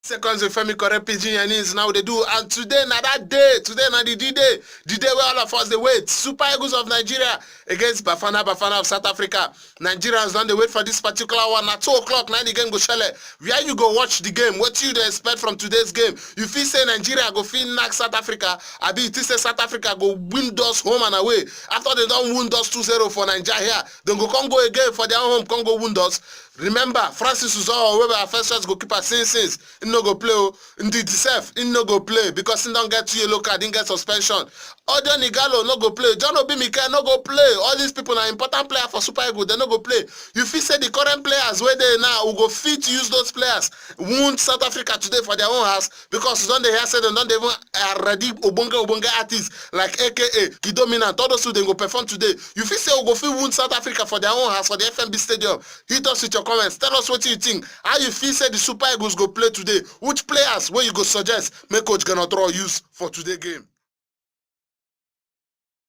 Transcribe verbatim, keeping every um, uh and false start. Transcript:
Seconds with Femi Correct Pidgin and is now they do. And today, na that day, today, na the D-Day, the day where all of us they wait. Super Eagles of Nigeria against Bafana Bafana of South Africa. Nigerians don dey wait for this particular one. Na two o'clock na the game go shele. Where you go watch the game? What you dey expect from today's game? You feel say Nigeria go fit knack South Africa? Abi you think say South Africa go wound us home and away? After they don wound us two zero for Naija here, dem go come go again for their home, come go wound us. Remember, Francis Uzoho, wey be our first choice goalkeeper since, since, he no go play o. Ndidi sef, he no go play because he don get two yellow card, he get suspension. Odion Ighalo no go play. John Obi Mikel no go play. All these people na important player for Super Eagles, they no go play. You feel say the current players wey dey now, we go fit use those players wound South Africa today for their own house because we don dey hear say dem don dey even already ogbonge ogbonge artists like A K A, Kidominant, all those two dem go perform today. You feel say we go fit wound South Africa for their own house for the F N B Stadium? Hit us with your comments. Tell us what you think. How you feel say the Super Eagles go play today? Which players wey you go suggest make Coach Gernot Rohr use for today game?